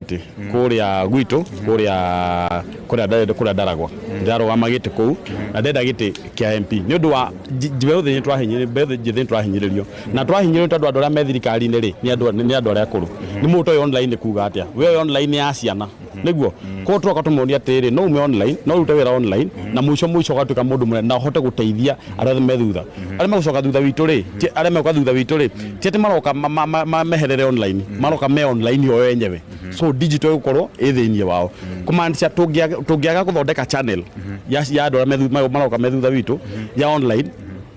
Gĩtĩ kũrĩa gwitũ, kũrĩa Ndaragwa. Ndĩrarũgama gĩtĩ kũu na ndenda gĩtĩ kĩa MP nĩ ũndũ wa mbeũ thĩ. Nĩ mbeũ njĩthĩ nĩ tũrahinyĩrĩrio na tũrahinyĩrĩrio tondũ andũ arĩa me thirikari-inĩ rĩ, nĩ andũ arĩa akũrũ. Nĩ mũndũ ũtoĩ online kuga atĩa, we ũyũ online ya ciana nĩguo koguo tũroka tũmonie atĩrĩrĩ, no ume online, no ũrute wĩra online na mũico mũico ũgatuĩka mũndũ mũnene na ũhote gũteithia arĩa othe me thutha, arĩa megũcoka thutha witũ rĩ, arĩa megũka thutha witũ rĩ, ti atĩ maroka meherere online, maroka me online o enyewe. So digital ĩgũkorwo ĩ thĩinĩ wao, kũmaanisha tũngĩaga gũthondeka channel ya andũ arĩa maroka me thutha witũ ya online,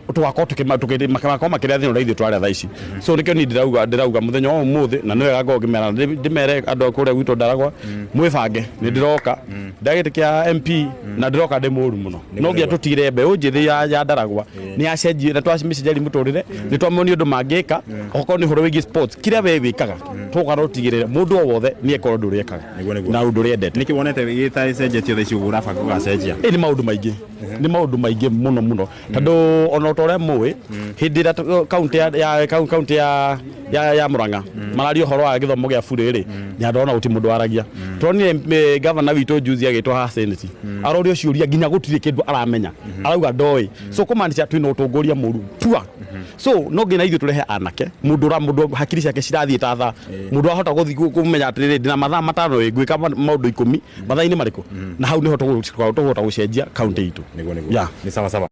tũgakorwo magakorwo makĩrĩa thĩna ũrĩa ithuĩ twarĩa thaa ici. So nĩkĩo niĩ ndĩrauga mũthenya wa ũmũthĩ, na nĩ wega ngorwo ngĩmera, ndĩmere andũ a kũrĩa gwitũ Ndaragwa mwĩbange, nĩ ndĩroka ndagĩtĩ kĩa MP na ndĩroka ndĩ mũru mũno. No nginya tũtigĩre mbeũ njĩthĩ ya Ndaragwa nĩ yacenjie na twamĩcenjeria mũtũrĩre, nĩ twamonia ũndũ mangĩka, okorwo nĩ ũhoro wĩgiĩ sports, kĩrĩa we wĩkaga, tũgoka no tũtigĩrĩre mũndũ o wothe nĩ eka ũndũ ũrĩa ekaga Nĩguo. na ũndũ ũrĩa endete. Nĩkĩ wonete gĩtacenjetio thaa ici ũguo ũrabanga ũgacenjia? Ĩ, nĩ maũndũ maingĩ, nĩ maũndũ maingĩ mũno mũno, tondũ ona ta ũrĩa mũĩ, hĩndĩ ĩrĩa kaunti ya Murang'a mararia ũhoro wa gĩthomo gĩa burĩ rĩ, nĩ andũ ona gũtirĩ mũndũ waragia. Turonire gavana witũ juzi agĩtwo haha Senate, arorio ciũria nginya gũtirĩ kĩndũ aramenya, arauga ndoĩ. So kũmaanisha twĩna ũtongoria mũru pua. So no nginya ithuĩ tũrehe anake, mũndũ ũra mũndũ hakiri ciake cirathiĩ ta thaa, mũndũ ahota gũthiĩ kũmenya atĩrĩrĩ, ndĩna mathaa 5 ĩ, ngwĩka maũndũ 10 mathaa-inĩ marĩkũ, na hau nĩho tũkũhota gũcenjia kaunti itũ. Nĩguo. Yeah. Nĩ sawa sawa.